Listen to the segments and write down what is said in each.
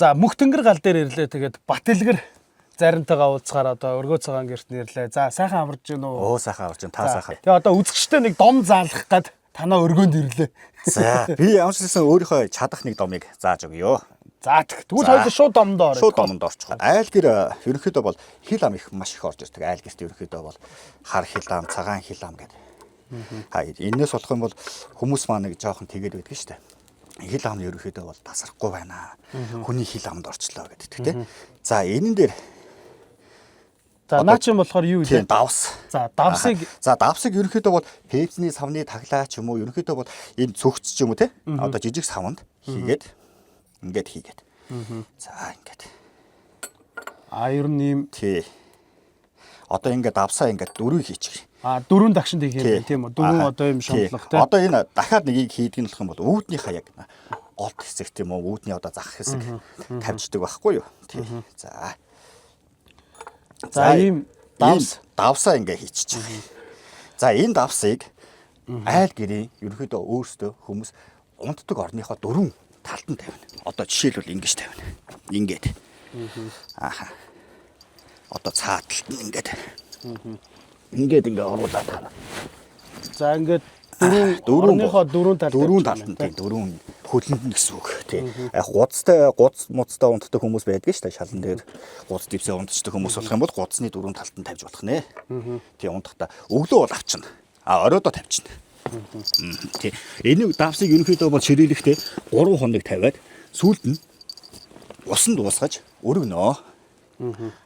За, мөх тэнгэр гал дээр ирлээ. Тэгээд Батэлгэр заримтайгаа уулзахаар одоо өргөө цагаан гэрт нэрлээ. За, сайхан амарж гин үү? Оо, сайхан авч, та сайхан. Тэгээ одоо үзэгчтэй нэг дом заалах гад танаа өргөөнд ирлээ. За, би ямар ч гэсэн өөрийнхөө чадах нэг домыг зааж өгье. За, тэгвэл хоёул шууд домдоо орё. Шууд домонд орчих. Айл гэр ерөнхийдөө бол хил ам их маш их орж ирдэг. Айл гэрт ерөнхийдөө бол хар хил ам, цагаан хил ам гэдэг. Ха, энэс болох юм бол хүмүүс маа нэг жоохон тэгээд байдаг шүү дээ. Хил ам нь ерөнхийдөө бол тасрахгүй байна. Хүний хил амд орчлоо гэдэг тийм. За, энэн дээр За, наа чин болохоор юу тийм вэ? давс. За, давсыг За, давсыг ерөнхийдөө бол пепсний савны таглаа ч юм уу, ерөнхийдөө бол энэ цөгц ч юм уу те. Одоо жижиг савнд хийгээд ингээд хийгээд. За, ингээд. А, ер нь ийм Тий. Одоо ингээд давсаа ингээд дөрөв хийчих. А, дөрвөн дагшинд хийх юм тийм үү? Дөрвөн одоо юм шомлох тийм. Одоо энэ дахиад нэгийг хийдэг нь болох юм бол үүднийхээ яг голд хэсэг тийм үү? Үүдний одоо зах хэсэг тавьждаг байхгүй юу? Тий. За. За, ийм давс. Давсаа ингээ хийчих. За, энэ давсыг айл гэрийн ерөнхийдөө өөрсдөө хүмүүс унтдаг орныхоо дөрвөн талд нь тавина. Одоо жишээлбэл ингэж тавина. Ингээд. Ааха. Одоо цаа талд нь ингээд. Ингээд ингээ оруулаад тана. За, ингээд дөрвөн орныхоо дөрвөн талд дөрвөн тавьчих талд нь юм тийм, дөрвөн хөлөнд нь гэсэн үг тий. Яг гудастай, гудас муцтай унтдаг хүмүүс байдаг шүү дээ. Шалан дээр гудас дивсээ унтчихдаг хүмүүс болох юм бол гудасны дөрвөн талд нь тавьж болох нэ. Тий, унтахта өглөө бол авчна. А, оройдоо тавьчихна. Тий. Энийг давсыг ерөнхийдөө бол ширээлэхдээ 3 хоног тавиад сүүлд нь усан дуусгаж өргөнөө.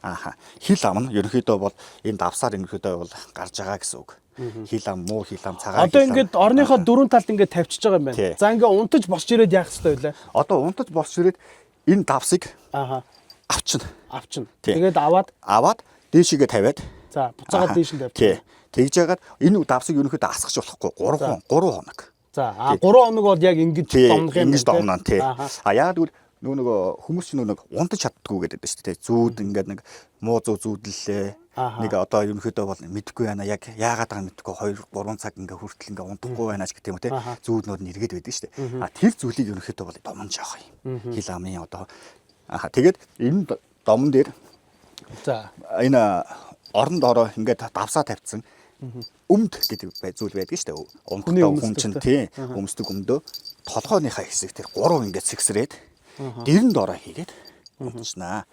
Ааха. Хил ам нь ерөнхийдөө бол энэ давсаар ерөнхийдөө бол гарч байгаа гэсэн үг. Хил ам, муу хил ам, цагаан Одоо хил ам. ингээд орныхоо дөрвөн талд ингээд тавьчихж байгаа юм Тий. байна. За, ингээд унтаж босч ирээд яах ёстой вэ? Одоо унтаж босч ирээд энэ давсыг Ааха. авчна. Авчна. Тий. Тэгээд аваад Аваад дээшигээ тавиад за, буцаагаад Ааха. дээш нь тавьчих. Тий. Тэгж яагаад энэ давсыг ерөнхийдөө асгах болохгүй 3 3 хоног. За, а, 3 хоног бол яг ингэж Тий. домнох юм Ингэж байна, тий? домноо тий. Ааха. А, яагаад гэвэл нөгөө хүмүүс чинь нөгөө унтаж чаддгүй гэдэг шүү дээ. Зүүд ингээд нэг муу зүү зүүдлээ. Ааха. Нэг одоо ерөнхийдөө бол мэдгүй байна. Яг яагаад байгаа мэдгүй 2 3 цаг ингээ хүртэл ингээ унтахгүй байна ч гэдэг юм уу те. Ааха. Зүүд нөр нэргээд байдаг шүү дээ. А, тэр зүйлийг ерөнхийдөө бол домон жоох юм. Хил амын одоо ааха, тэгээд энэ домон дээр энэ оронд ороо ингээд давсаа тавьсан өмд гэдэг зүйл байдаг шүү дээ. Хүний Унтдаг хүн өмсдөг чинь те. тий, өмсдөг өмдөө толгойнхаа хэсэг тэр гурав ингээд сэгсрээд дэрэн доороо хийгээд унтчихнаа.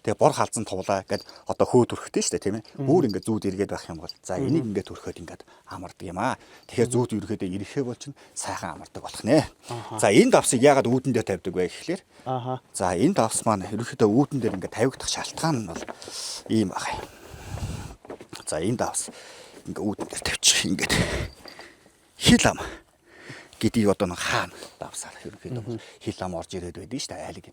Тэгээ бор халзан туулаа гэд одоо хөө түрхтэй шүү дээ, тийм ээ. Бүр ингээд зүүд эргээд байх юм бол за, энийг ингээд түрхээд ингээд амардаг юм аа. Тэгэхээр зүүд ерөөхдөө ирэхээ бол чинь сайхан амардаг болох нэ. За, энэ давсыг яагаад үүдэн дээр тавьдаг вэ гэхлээр за, энэ давс маань ерөнхийдөө үүдэн дээр ингээд тавигдах шалтгаан нь бол ийм баг юм. За, энэ давс ингээ үүдэн дээр тавьчих ингээд хил ам гэдгийг одоо нэг хаана давсаар ерөнхийдөө бол хил ам орж ирээд байдаг шүү дээ, айлг.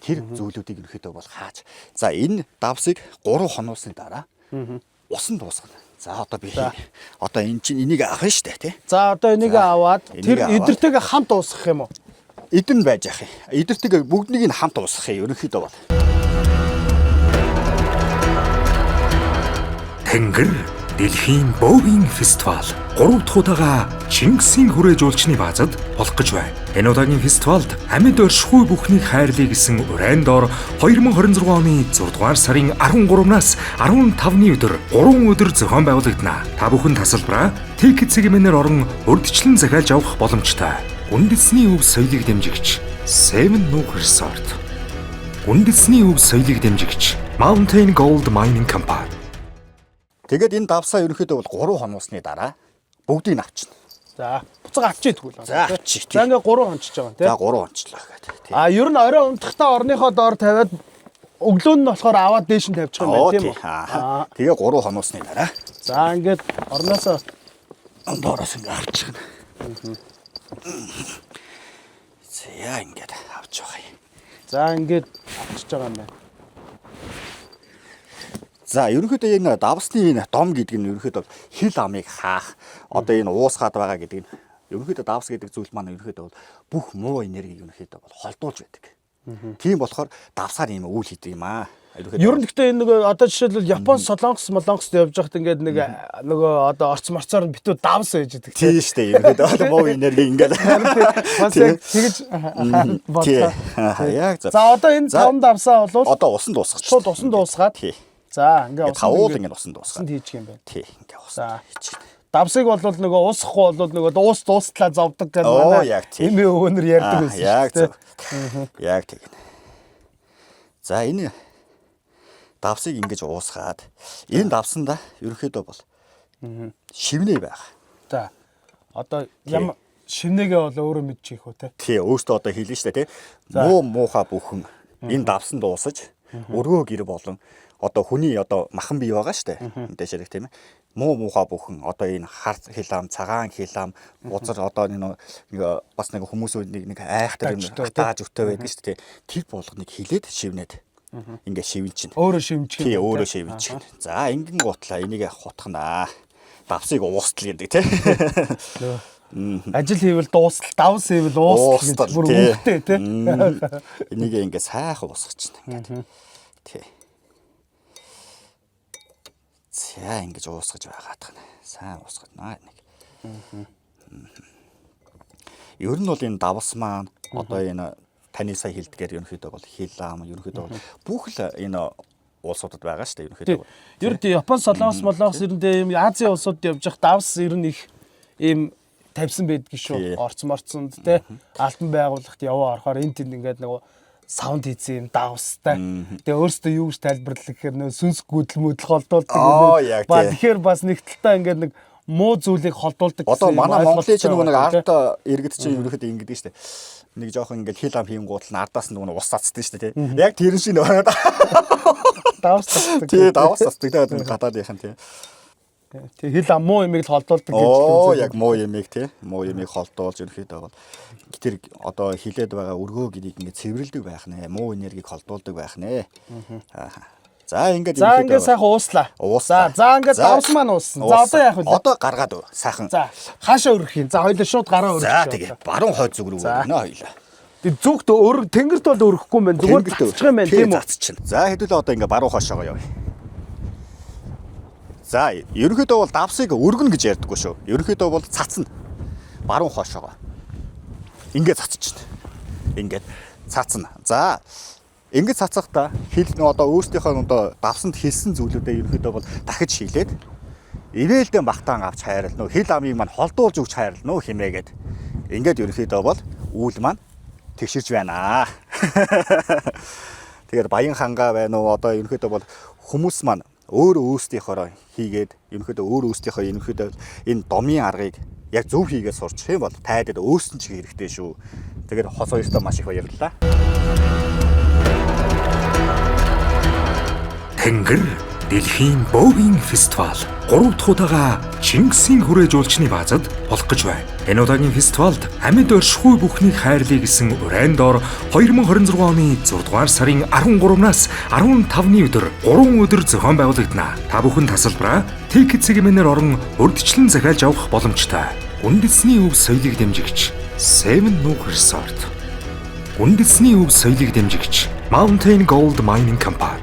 Тэр зүйлүүдийг ерөнхийдөө бол хааж. За, энэ давсыг 3 хонуусны дараа усан дуусгана. За, одоо би одоо энэ чинь энийг авах нь шүү дээ, тий. За, одоо энийг За, аваад энийг тэр аваад. эдэртэйгээ хамт уусгах юм уу? Эдэн байж ах юм. Эдэртэйгээ бүгднийг нь хамт уусгах юм ерөнхийдөө бол. Тэнгэр дэлхийн бөөгийн фестивал 3 дахь удаага Чингисийн хүрээ жуулчны баазад болох гэж байна. Энэ удаагийн фестивалд амьд оршихуй бүхнийг хайрлая гэсэн уриан дор 2026 оны 6 дугаар сарын 13-наас 15-ны өдөр 3 өдөр зохион байгуулагдана. Та бүхэн тасалбараа Ticket сегментээр орон урьдчилан захиалж авах боломжтой. Үндэсний өв соёлыг дэмжигч Seven Nook Resort. Үндэсний өв соёлыг дэмжигч Mountain Gold Mining Company. Тэгээд энэ давсаа ерөнхийдөө бол 3 хонуусны дараа бүгдийг нь авчна. За, буцаага авчий тэгвэл. За, авчий, тий. За, ингээ 3 хончиж байгаа За, тий. 3 хончлоо гэдэг. Тий. А, ер нь орой унтахтаа орныхоо доор тавиад өглөө нь болохоор аваад дээш нь тавьчих юм Оо байна, тийм тий. үү? Аа. Тэгээ 3 хонуусны дараа За, ингээд орноосоо доороос ингээ авчихна. За, ингээд авч байгаа юм. За, ингээд авчиж байгаа юм байна. За, ерөнхийдөө энэ давсны энэ дом гэдэг нь ерөнхийдөө хил амыг хаах одоо энэ уусгаад байгаа гэдэг нь ерөнхийдөө давс гэдэг зүйл маань ерөнхийдөө бол бүх муу энергийг ерөнхийдөө бол холдуулж байдаг. Тийм болохоор давсаар ийм үйл хийдэг юм аа. Ер нь гэхдээ энэ нөгөө одоо жишээлбэл Япон, Солонгос, Молонгост явж байхад ингээд нэг нөгөө одоо орц морцоор нь битүү давс байж идэг. Тийм шүү дээ. Ерөнхийдөө бол муу энерги ингээд. Бас яг тэгж Тий. бодлоо. Яг зөв. За одоо энэ За, таван давсаа бол Одоо усан дуусгах. шууд усан дуусгаад. Тий. За ингээ усан Тавуул ингээд усан дуусгаад. усанд хийчих юм байна. Тий. Ингээ усан. За. Давсыг бол нөгөө уусахгүй бол нөгөө дуус дуустлаа зовдөг гэдэг Оо, манай яг тийм. эми өвөнөр ярьдаг Аа, байсан Яг шүү дээ. зөв. Яг тийм. За энэ давсыг ингэж уусгаад энэ давсанда ерөнхийдөө бол шивнээ байх. За. Одоо ямар шивнэгээ бол өөрөө мэдчих үү те. Тий, өөртөө одоо хэлнэ шүү дээ, тий. Муу муухай бүхэн энэ давсанд уусаж өргөө гэр болон одоо хүний одоо махан бие байгаа шүү дээ. Мэдээж хэрэг тийм ээ. Муу муухай бүхэн одоо энэ хар хилам, цагаан хилам, бузар одоо энэ нэг бас нэг хүмүүсүүд нэг нэг айхтар юм Атааж өтөө, тий. тааж өтөө байдаг шүү дээ. Тэр болгоныг хилээд шивнээд ингээ шивэн чинь. Өөрөө шивнчих. Тий, өөрөө шивэн чинь. За, ингэн гутлаа энийг хутганаа. Давсыг уустал гэдэг тий. Ажил хийвэл дуустал, давс хийвэл уустал гэж бүр тий. үгтэй те. Энийг ингээ сайхан уусгачихна ингээд. Тий. За ингэж уусгаж байгаад тань. Сайн уусгана энийг. Ер нь бол энэ давс маань одоо энэ таны сая хэлдгээр ерөнхийдөө бол хил ам ерөнхийдөө бол бүх л энэ улсуудад байгаа шүү дээ ерөнхийдөө. бол. Ер нь Япон, Солонгос, Молонгос ер нь ийм Азийн улсууд явж явах давс ер нь их ийм тавьсан байдгийг Тий. шүү. Орц морцонд те алтан байгууллагт яваа орохоор энэ тэнд ингээд нөгөө саунд хийсэн юм давстай. Тэгээ өөрөөсөө юу гэж тайлбарлах гэхээр нөө сүнс гүдэл мүдэл холдуулдаг Аа, юм. яг Ба тий. тэгэхээр бас нэг талтаа ингээд нэг муу зүйлийг холдуулдаг Одоо гэсэн юм манай Монголын чинь нөгөө нэг ойлголттой ард иргэд чинь ерөнхийдөө ингэдэг шүү дээ. Нэг жоохон ингээл хил ам хийнгуут нь ардаас нь нөгөө нэг ус цацдаг шүү дээ тий. Яг тэрэн шиг нөгөө байна, тий. Давс татдаг. тий давс цацдаг тий гадаадынхан тий. Тий хил ам муу юмыг л холдуулдаг гэж Оо үзээд яг муу ямиг тий. Муу ямиг холдуулж ерөнхийдөө бол тэр одоо хилээд байгаа өргөө гэрийг ингээд цэвэрлдэг байх нэ. Муу энергийг холдуулдаг байх нэ. Аа. За ингээд За ерөнхийдөө ингээд сайхан ууслаа. ууслаа. За за ингээд За, давс маань ууссан. За одоо яах вэ? Одоо гаргаад өг. Сайхан. За хаашаа өргөх юм? За хоёлаа шууд гараа өргөх. За тэгээ баруун хойд зүг рүү За. өргөнө хоёлаа. Тэг зүгт өр тэнгэрт бол өрөхгүй юм байна. Зүгээр Тэнгэрт цацчих юм байна тийм үү? Цацчихна. За хэдүүлээ одоо ингээ баруун хойшоогоо явъя. За ерөнхийдөө бол давсыг өргөнө гэж ярьдаггүй шүү. Ерөнхийдөө бол цацна. Баруун хойшоогоо. Ингээ цацчихна. Ингээд цацна. За ингээд цацахдаа хил нөө одоо өөрсдийнхөө одоо давсанд хэлсэн зүйлүүдээ ерөнхийдөө бол дахиж шилээд ивэлдэн багтаан авч хайрлаа. Хил амыг маань холдуулж өгч хайрлаа химээгээд. Ингээд ерөнхийдөө бол үйл маань тэгшэрч байна. Тэгээд баян хангаа байна уу одоо ерөнхийдөө бол хүмүүс маань өөр өөрсдийнхөөрөө хийгээд ерөнхийдөө өөр өөрсдийнхөө ерөнхийдөө энэ домын аргыг яг зөв хийгээд сурчих юм бол тайдад өөрсөн ч хэрэгтэй шүү. Тэгээд хос хоёртоо маш их баярлалаа. Тэнгэр Дэлхийн бөөгийн фестивал 3 дахь удаага Чингисийн хүрээ жуулчны баазад болох гэж байна. Энэ удаагийн фестивалд амьд оршихуй бүхнийг хайрлая гэсэн уриан дор 2026 оны 6 дугаар сарын 13-наас 15-ны өдөр 3 өдөр зохион байгуулагдана. Та бүхэн тасалбараа Ticket сегментээр орон урьдчилан захиалж авах боломжтой. Үндэсний өв соёлыг дэмжигч Seven Nook Resort. Үндэсний өв соёлыг дэмжигч Mountain Gold Mining Company.